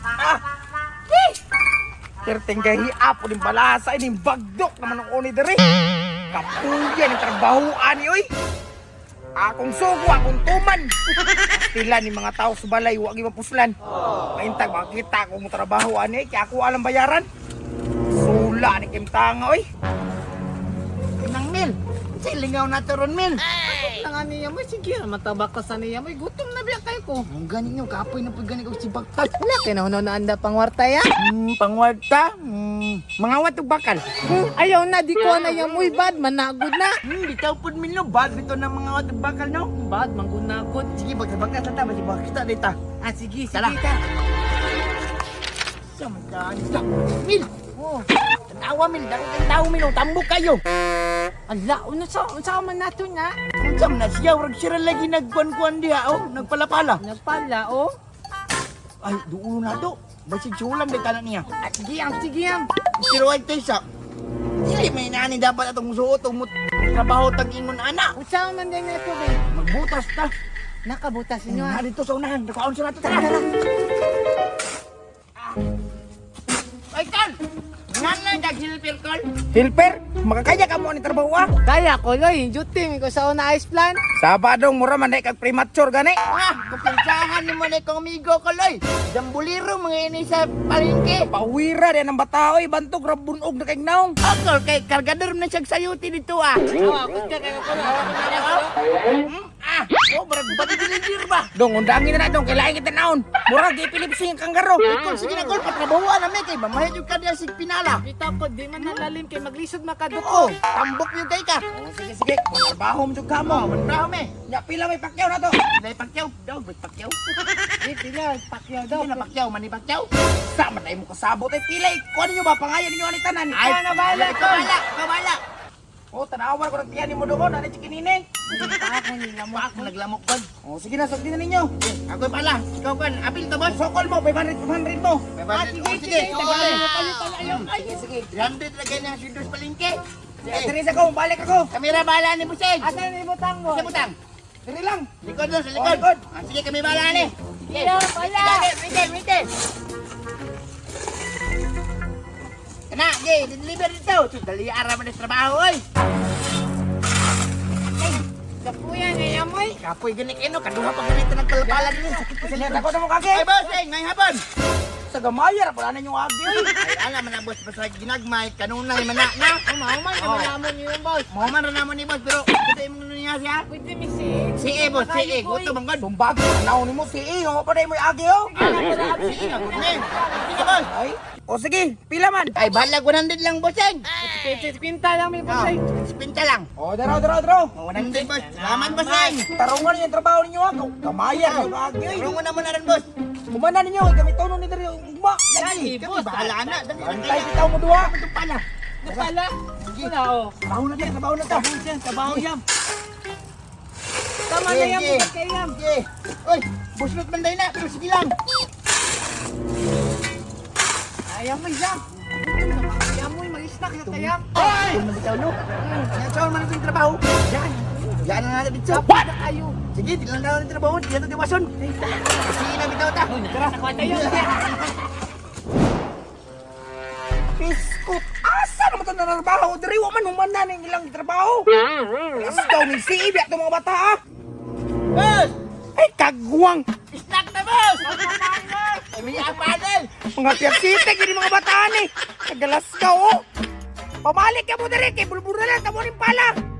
Ah! Eh! Perteng gahi apo ning balasa ining bagdok naman ang uni diri. Kapuya ning trabahoan ni oy. Akong sugo, akong tuman. Pila ni mga tao sa balay, wa gyud mapuslan. Maintag makita akong trabaho ani kay ako alam bayaran. Sula ni Kim Tanga oy. Nang mil. Silingaw na to ron mil. Lang ani mo, sige matabak ka sa niya mo, gutom na biya kayo ko. Ang gani nyo, kapoy na po gani ko si Bagtas. Wala kay na na anda pangwarta ya. Pangwarta, mga watog bakal. Ayaw na di ko na yamoy bad managod na. Bitaw po mil no, bad bitaw na mga watog bakal no. Bad manggunagod. Sige, bagtas ta, basi bagtas dita. Ah, sige, Tara. sige ta. Sa man ka, mil. Oh, tanawa mil, dako kang tao mil, oh, tambok kayo. Ala, unsa sa unsa man nato na? Unsa man na siya, urag sira lagi nagkuan-kuan diha, oh, nagpalapala. Nagpala oh. Ay, duulo na to. Basig sulan di tanan niya. Ah, sige am, sige am. Pero ay taysa. Dili may nani dapat atong suot og trabaho tag ingon ana. Unsa man din nato be? Magbutas ta. Nakabutas ninyo Na ah. dito sa unahan, nakaon sa nato tara. Tara. Ay kal. Ngana dag hilpir kol. Hilper, makakaya ka mo ani trabaho ah. Kaya ko loy, duty mi ko sa una ice plan. Sabadong mura man kag premature gani. Ah, kupinsahan nimo na kong amigo ko loy. Jambuliro mga ini sa palengke. Pawira din ang bata oy, bantog ra bunog na kay naong. Akol kay kargador man siya sayuti dito ah. Awa, ko ka kay ko. Ah, oh barag pati dilidir ba? Dong undangin na na dong, kailangan kita naon. Mura gi epilepsy ang kanggaro. Kol sige na kol patrabahoan na mi kay mamahay jud ka diha sig pinala. Bitaw ko di man nalalim kay maglisod Oo, makadukot. tambok yun kay ka. Oh, sige sige, trabaho mo jud ka mo. Oh, mantraho me. Nya pila may pakyaw na to. Pilay pakyaw, daw may pakyaw. Di pila pakyaw daw. Hindi na pakyaw, mani pakyaw. Sa man ay mo kasabot ay pilay. Kuan ninyo ba pangayon ninyo ani tanan? Ay, na bahala, ikaw bahala, ikaw bahala. Oh, tanawan ko ng tiyan nimo doon, ani chikinine. Ako nila mo. Ako naglamok kon. Oh, sige na, sugdin na ninyo. Ako pala, ikaw kon, apil to boss. Sokol mo, 500 500 mo. Ah, Sige, sige, sige, sige. Tagalog mo pala Sige, sige. 300 lagay na si Dos palengke. Sige, diri sa ko, balik ako. Kamera bahala ni Buseng. Asa ni butang mo? Sa butang. Diri lang. Likod doon, sa Oh, likod. likod. Ah, sige, kami bahala ni. Sige. Sige, pala. Wait, wait, wait. Kana, sige, deliver dito. So, dali ara man sa trabaho, oy. Kapuya nga yamoy. Kapoy gani kino, kaduha pa ganito ng palapala din. Sakit pa sa Sige, likod. dako na mo kagi. Ay, boss, eh, ngayong hapon. Sa gamaya ra pala ninyo agi. oy. Ay, ala man na, boss, basta ginagmay, kanunay man na, na. Umahuman Oh. naman namon yun boss. Mahuman ra namo ni boss, pero kita imong niya siya. Pwede mi si. Si boss, si gutom ang god. Sumbag tanaw nimo si eh, oh, pa mo agi oh. Si nga good name. Sige, boss. Ay, oh sige, pila man. Ay, balag 100 lang, boss, eh. Pinta lang mi boss. ay. Spinta lang. Oh, daro daro daro. Oh, 100, boss. Salamat, boss, eh. Tarungan ninyo ang trabaho ninyo ah. Gamaya ra yung agi. oy. Tulungan na mo na rin, boss. Kumana ninyo, kay gamitonon ni diri ugma. Lagi, kami bahala na. Dali lang Antay kayo. bitaw mo duha. Ito pala. Ano pala? Wala oh. Trabaho na tayo, trabaho na ta. Trabaho yam. Tama na yam, Sige. kay yam. Sige. Oy, buslot man tayo na, pero sige lang. Ayaw mo yam. Yamoy mag-snack na tayam. Ay! Kung nabitaw, no? Yan, saan man natin trabaho? Yan. Yan na natin dito. What? Na kayo. Sige, di lang natin trabaho. Di natin diwason. Sige na bitaw ta. Tara, sa tayo. Biskut. Asa naman ito nanarbaho? Diri wa man humana ning ilang trabaho. Alas daw ni si Ibi atong mga bata ah. Boss! Ay kagwang. Snack na, boss! Ay, may apanel! Mga piyagsite gini mga bata ni. Kagalas ka oh. Pamalik ka mo diri kay bulbul na lang tamo ning pala.